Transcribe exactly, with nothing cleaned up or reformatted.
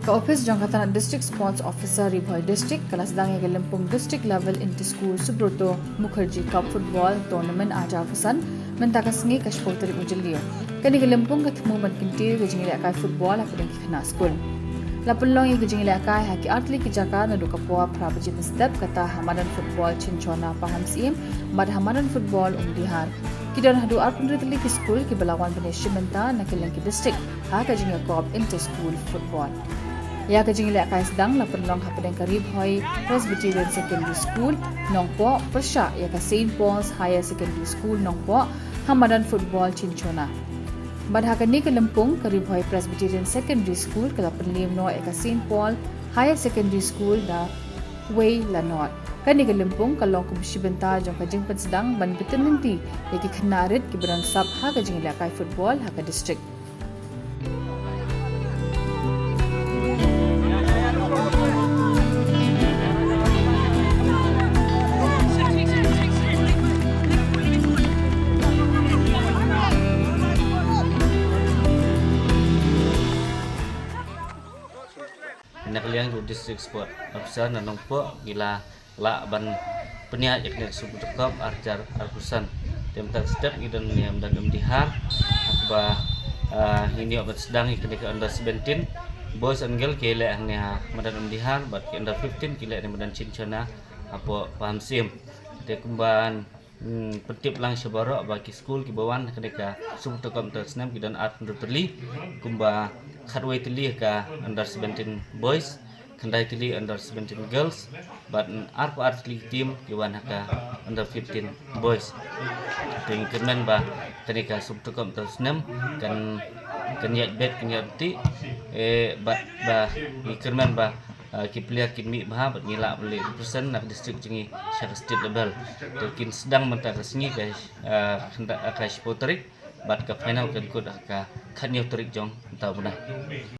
Ka ophis jong ka tnat District Sports Officer Ri Bhoi District ka la sdang ïa ka lympung District Level Inter School Subroto Mukherjee Cup Football Tournament arhajar arphew san mynta ka sngi ka shiphew tarik u Jylliew. Kane ka lympung ka thmu ban kyntiew ïa ka jingïalehkai football hapdeng ki khynnah skul. La pynlong ïa ka jingïalehkai ha ki artylli ki jaka naduh ka por phra baje mynstep, kata ha madan football Chinchona Pahamsyiem bad ha madan football Umdihar. Ki don haduh arphew hynriew tylli ki skul kiba la wan ban ïashim bynta na kylleng ki district ha ka jingïakop Inter School Football. Ïa ka jingïalehkai sdang la pynlong hapdeng ka Ri Bhoi Presbyterian Secondary School Nongpoh pyrshah ïa ka Saint Paul's Higher Secondary School Nongpoh ha madan football Chinchona. Bad ha kane ka lympung ka Ri Bhoi Presbyterian Secondary School ka la pynliem noh ïa ka Saint Paul Higher Secondary School da wei la nod. Kane ka lympung ka long kum shi bynta jong ka jingpynsdang ban btin lynti ïa ki khynnah rit kiba don sap ha ka jingïalehkai football ha ka district. Na ka liang jong u District Sport Officer na Nongpoh ngi la lah ban pynïaid ïa kane ka Super Cup arhajar arphew san. Te mynta ka step ngi don ne mynta ka Umdihar, ha kaba, ah, ngin ïoh ban sdang ïa kane ka under seventeen boys and girl ki leh hangne ha madan Umdihar bad ki under fifteen ki leh ne madan Chinchona hapoh Pahamsyiem. Te kumban Hmm, pyntip lang sha baroh ba ki skul kiba wan ha kane ka Super Cup mynta ka snem ki don arphew hynriew tylli, kumba khatwei tylli ha ka under seventeen boys, khyndai tylli under seventeen girls, bad arphew ar tylli ki team ki wan ha ka under fifteen boys. Te ngi kyrmen ba kane ka Super Cup mynta ka snem kan, kan ïaid bet kan ïaid ti, eh, bad ba ngi kyrmen ba ah, ki player kin mih bha bad ngi lah ban leh represent na ka district jong ngi sha ka state level. Te kin sdang mynta ka sngi ka, ah, khyndai, ah, ka shiphew tarik bad ka final kan kut ha ka khathynñiew tarik jong mynta u bnai.